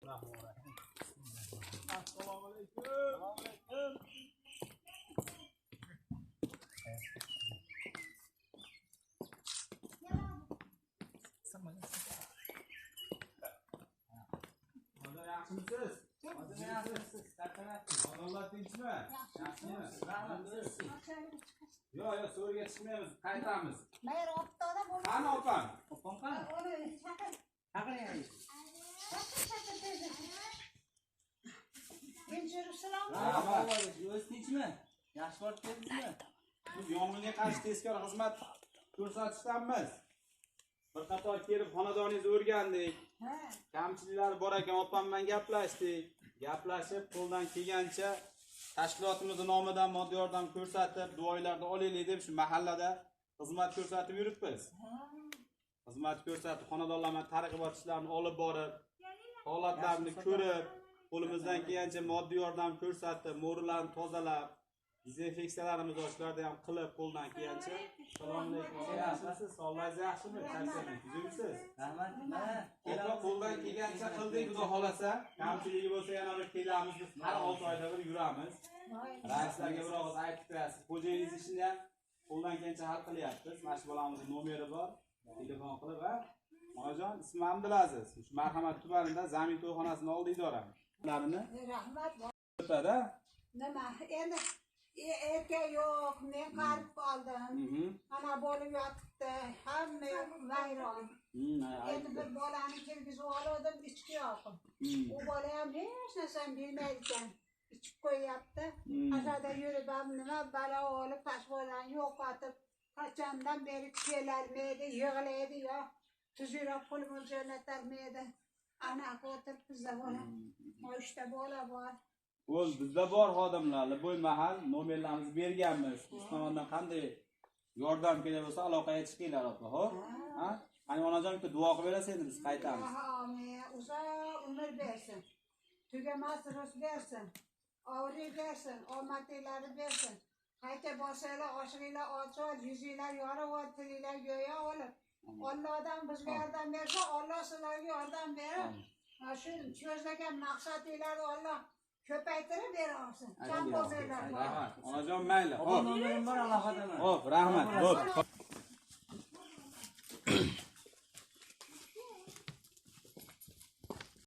Assalomu alaykum. Yaxshimisiz? Odamlar tinchmi? Yaxshimi? Yo'q, yo'q, so'riga chiqmaymiz, qaytamiz. Mayr optoda bo'ladi. Qani opam? Opam qani? Uni chaqir. Chaqiring. Chaqir, chaqir tezda. Tinch yuribsizlarmi? Rahmat. O'zi tinchmi? Yaxshi borib keldingizmi? Biz yong'inga qarshi tezkor xizmat ko'rsatishdanmiz. Bir qator kelib xonadoningizni o'rgandik. Ha. Kamchiliklar bor ekan, opam bilan gaplashdik. Gaplashib, qo'ldan kelgancha tashkilotimiz nomidan moddiy yordam ko'rsatib, duolarni olaylik deb shu mahallada xizmat ko'rsatib yuribmiz. Xizmat ko'rsatib, xonadonlarga targ'ibot ishlarini olib borib, holatlarini ko'rib, qo'limizdan kelgancha moddiy yordam ko'rsatib, mo'rilarni tozalab, dezinfeksiyalarimiz shularni ham qilib qo'ldan kelgancha. Assalomu alaykum. Yaxshimisiz? Sog'ligingiz yaxshimi? Charchamang, tuzukmisiz? Rahmat. Opa, qo'ldan kelgancha qildik, xudo xolasa. Kamchiligi bo'lsa yana bir kelamiz, biz har 6 oyda bir yuramiz. Raislarga bir og'iz aytib qo'yasiz. Xo'jayiningiz ishini ham qo'ldan kelgancha hal qilyapmiz. Mana shu bolamizning nomeri bor. Telefon qilib, ha? Onajon, ismim Abdulaziz. Shu Marhamat tumanida Zamin to'yxonasini oldi idoramiz. Ularni Rahmat. o'tada. Nima? Endi erkak yo'q, men qarib qoldim. Ana bo'lib yotibdi, hamma yoq vayron. Endi bir bolani kirgizib oldim, ichki yoqim. U bola ham hech narsani bilmaydi ekan. Ichib qo'yyapti. Aşağıda yürüp ham nima balo olib pashvolani yo'qotib, qachondan beri kelolmaydi, yig'laydi yo tuzukroq pul jo'natolmaydi. Ana o'tirib bizda bola. 3ta bola bor. O'z bizda bor xodimlar, bu mahal nomerlarimizni berganmiz. Biz tomondan qanday yordam kerak bo'lsa aloqaga chiqinglar opa, xo'p? Ha? Qani onajon bitta duo qilib berasiz, endi biz qaytamiz. Amin. Uzoq umr bersin. Tugamas rizq bersin. Obro' bersin, omadinglarni bersin. Qayta borsanglar, oshig'inglar ochiq, yuzinglar yorug', tilinglar go'yo olib. Allohdan bizga yordam bersa, Alloh sizlarga yordam berib, shu ko'zlagan maqsadinglarni Alloh ko'paytirib bera olsin. Kam bo'lsanglar. Rahmat. Onajon mayli. Opam Xo'p. nomerim bor, aloqadaman. Xo'p, rahmat. Xo'p.